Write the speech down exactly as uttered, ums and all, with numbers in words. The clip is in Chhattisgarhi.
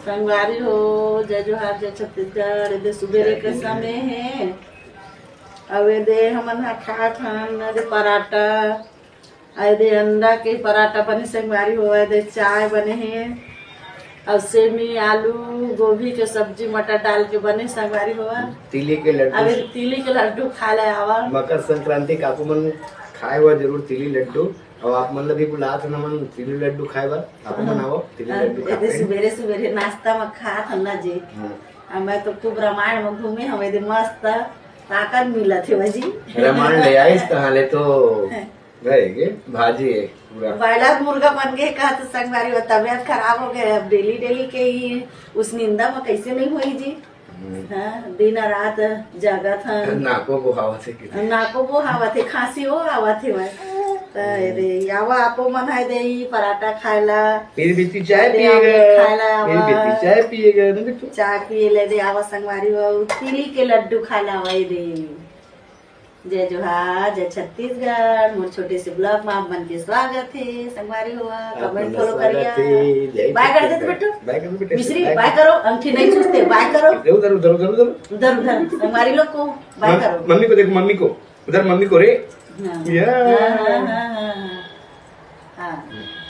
संगवारी हो, जय जोहार, जय छत्तीसगढ़। एदे सुबेरे के समय हे। अउ एदे हमन ह खात हन एदे पराठा, अउ एदे अंडा के पराठा बने संगवारी हो, एदे चाय बने हे, अउ सेमी, आलू, गोभी के सब्जी, मटर डाल के बने संगवारी हो। तिली के लड्डू। अब एदे तिली के लड्डू खाए ला आवा। मकर संक्रांति के आपो मन खाए हुआ जरूर तिली लड्डू। अउ आप मन ला भी बुलात हन हमन तिली लड्डू खाए बर। आपो मन आवो, तिली लड्डू एदे खाते हैं। सुबेरे सुबेरे नाश्ता में खात हन ना जी। हम्म। अउ मैं तो खूब रामायण में घूमे हवे, एदे मस्त ताकत मिलत हे जी। रामायण ले आइस कहाँ ले तो? भाई के भाजी है पूरा। बॉयलर मुर्गा बन गए का तो संगवारी हो, तबियत खराब हो गए। अब डेली डेली के ही उस निंदा में कैसे नहीं होई जी? हम्म। हाँ, दिन रात जागत हन। नाको बोहावत हे कि नाको बोहावत हे, खांसी हो आवत हे भाई। त एदे आवा आपो मन हे दे ई पराठा खाए ला। फिर भी ती चाय एदे पिएगा। आमलेट खाए ला फिर भी आवा। ती चाय पिएगा ना बेटू। चाय पिए ले दे आवा संगवारी हो, तिली के लड्डू खाए ला आवा एदे। जय जोहार, जय छत्तीसगढ़। मोर छोटे से ब्लॉग में आप मन के स्वागत हे। संगवारी हो, आप कमेंट मन फॉलो स्वागत करिया। हे। जय बाय कर दे छत्तीसगढ़। बेटू। बाय कर दे बेटा। मिश्री, बाय बाय कर। करो। अंगठी नहीं छूटते, बाय करो। उधर, उधर, उधर, उधर। उधर, उधर। संगवारी लोग को बाय मम-, करो। मम्मी को देखो, मम्मी को। उधर मम्मी को रे। हाँ। या। हाँ, हाँ, हाँ।